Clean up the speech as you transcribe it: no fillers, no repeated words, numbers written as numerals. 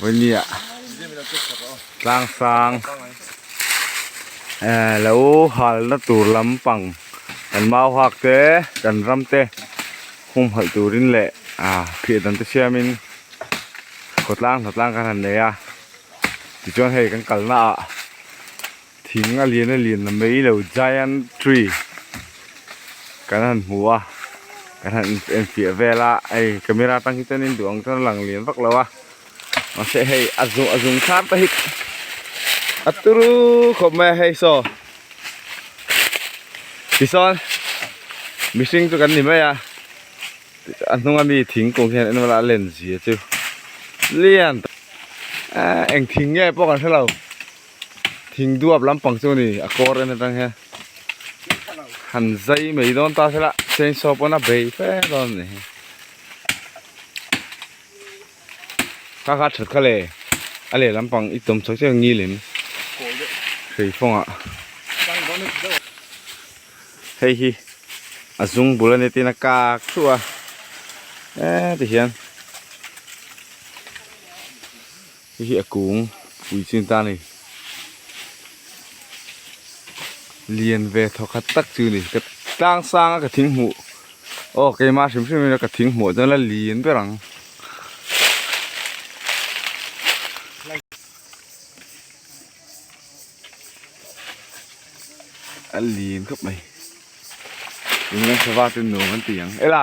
Vawinia tlang sang eh lo halna tur lampang kan mau hak te kan ram te humhalh turin leh ah phiah dan te siamin khawtlang hnatlang kan han nei a tichuan hei kan kalna ah thing a lian a lian na mai lo giant tree kan han hmu a kan han enfiah vel a hei camera atang hi chuan in duh ang chuan a lang lian vak lo a mahse hei a zung a zung thar te hi a turu khawp mai a hei saw tisawn mihring chu kan ni mai a a hnung ami thingkung hian en vel a len zia chu lian tak ehh eng thing nge pawh kan hrelo. Thing duap lampang chu a ni a kawr en atang hian han zai mai dawn ta sela chainsaw pawn a bei fe dawn a ni hi kha kha that kha le a leh lampang i tum chho chiah ngil in hrei fawng ah hei hi a zung bul a ni tin a kak thuah a eh ti hian. Hei hi a kung pui chin ta a ni lian ve thaw khat tak chu a ni ka tlang sang a ka thing hmuh aw keimah hrim hrim in a ka thing hmuh chuan la lian ber ang. A lian khawp mai in sava te nuam an ti ang ela.